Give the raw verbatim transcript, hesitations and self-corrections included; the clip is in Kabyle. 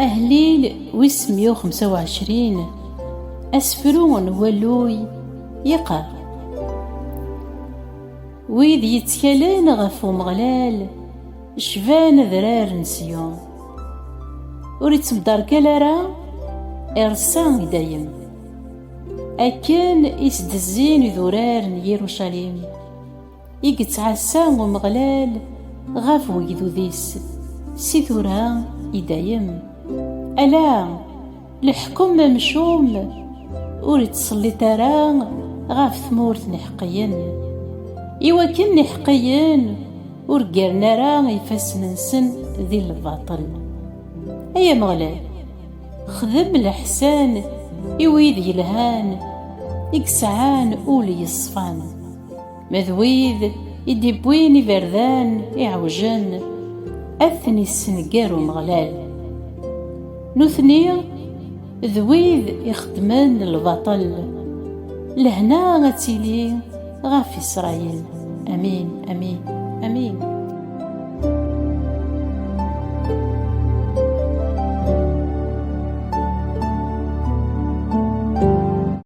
Ahlil wis meyya u xemsa u ɛecrin, asefru n walluy, yeqqar: Wid yettkalen ɣef Umeɣlal cban adrar n Siyun. Ur ittmderkal ara, ireṣṣa i dayem. Akken i s-d-zzin idurar n Yirucalim, i yettɛassa Umeɣlal ɣef wegdud-is si tura i dayem. Ala, leḥkem amcum ur ittselliṭ ara ɣef tmurt n iḥeqqiyen, iwakken iḥeqqiyen ur ggaren ara ifassen-nsen di lbaṭel. Ay Ameɣlal, xdem leḥsan i wid yelhan, i yesɛan ul yeṣfan. Ma d wid i d-iwwin iberdan iɛewjen, ad ten-issenger Umeɣlal. Nutni d wid ixeddmen lbaṭel, lehna ad tili ɣef Isṛayil. Amin, amin, amin.